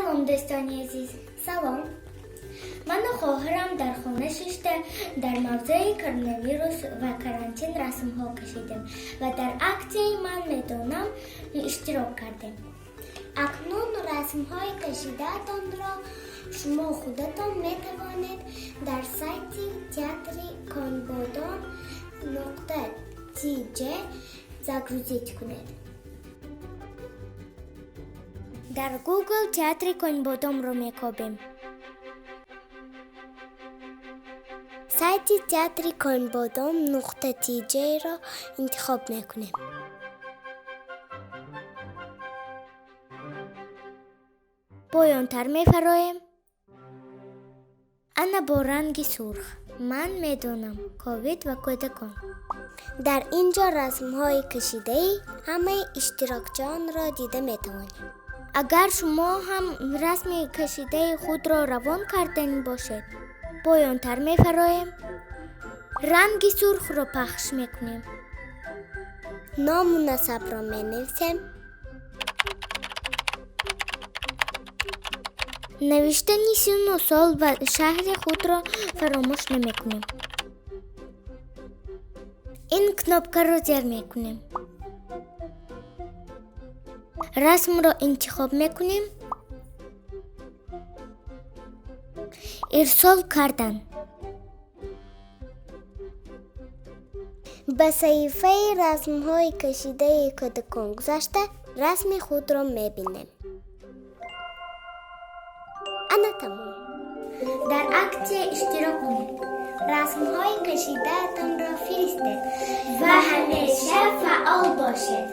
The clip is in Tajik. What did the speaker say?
Салом, дӯстони азиз. Салом. Ману хоҳарам дар хона шишта дар мавзӯи коронавирус ва карантин расмҳо кашидем ва дар аксияи «Ман медонам» иштирок кардем. Акнун расмҳои кашидаатонро шумо худатон метавонед дар сайти театри Конбодом.tj загрузить кунед. Дар Google театри Конбодомро мекобем. Сайти театри Конбодом.tj-ро интихоб мекунем. Поёнтар мефароем. Ана бо ранги сурх «Ман медонам. Ковид ва кӯдакон». Дар ин ҷо расмҳои кашидаи ҳамаи иштирокчиёнро дида метавонем. Агар шумо ҳам расми кашидаи худро равон кардани бошед, поёнтар мефароем, ранги сурхро пахш мекунем. Ному насабро менависем. Навиштани синну сол ва шаҳри худро фаромӯш намекунем. Ин кнопкаро зер мекунем, расмро интихоб мекунем, ирсол кардан. Ба саҳифаи расмҳои кашидаи кӯдакон гузашта, расми худро мебинем. Ана тамом. Дар аксия иштирок кунед. Расмҳои кашидаатонро фиристед ва ҳамеша фаъол бошед.